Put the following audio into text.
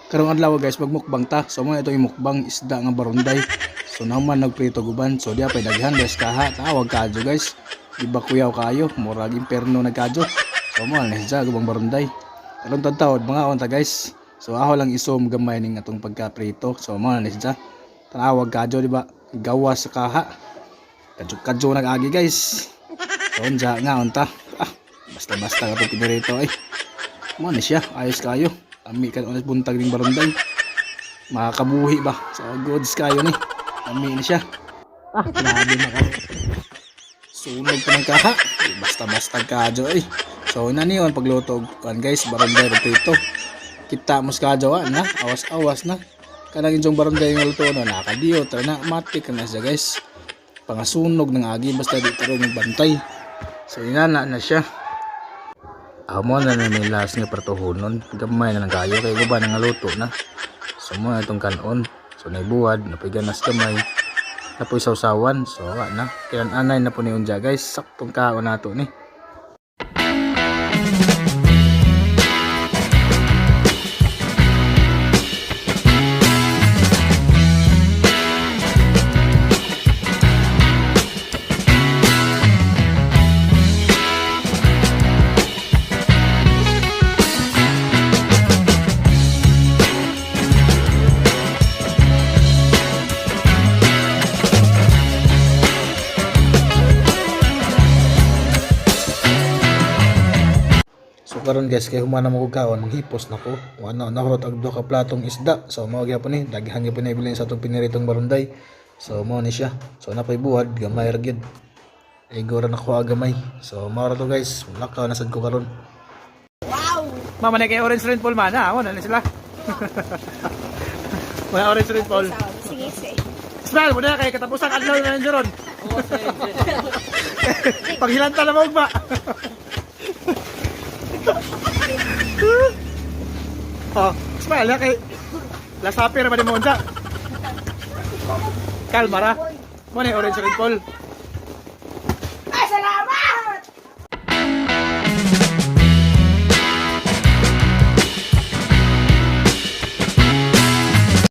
Karong adlaw, guys, magmukbang ta. So mo ito yung mukbang isda nga barunday. So naman nagprito guban. So diya pay daghan, guys, kaha tawag kadyo, guys. Di ba kuyaw kayo, murag imperno nagkadyo. So mo na siya gubang barunday. Karon tadtawd mga on ta, guys. So ako lang isom gamay ning atong pagkaprito. So mo na siya. Tawag kadyo, di ba? Gawas sa kaha. Kadyo-kadyo nag-agi, guys. So unja nga unta. Ah, basta-basta ka pinirito ay. Mo na siya, ayos kayo. Ami ka unas buntag ning barunday. Makakabuhi ba? So goods kayo ni. Ami na siya. Ah, grabe na kayo. Sunog pa ng kaha. Eh, basta-basta kadyo eh. So na niyon pagluto og kuan, guys, barunday prito. Kita mo sa kadyo ah, na awas-awas na. Kanang inyong barunday ng luto no nakadiyo tara na matik na siya, guys. Pangasunog ng agi basta di taro magbantay. So inana na siya. Amo na na may last nga partuhonon. Gamay na lang kayo kay guba na nga luto na. So mo na itong kanon. So naibuwad, napiganas gamay. Napoy sausawan. So wa na. Kilan anay na po ni unja, guys. Saktong kaon nato ni. So karon, guys, kay humana mo kog kaon, manghipos na ko. Wala na nahurot og duha ka platong isda. So mao gyapon ni, daghan gyapon ni ibilin sa atong piniritong barunday. So mao ni siya. So napay buhad, gamay ra gyud. Ay ra na ko gamay. So mao ra to, guys. Lakaw na sad ko karon. Wow. Mama na kay Orange Rainfall man ha. Wala na sila. Wala Orange Rainfall. Sige, sige. Smile mo na kay katapusan adlaw na ninyo ron. Paghilanta na mo ba? Oh, smile na kay lasapi ra ba ni mo unsa? Kalma ra. Mo na orange rainfall.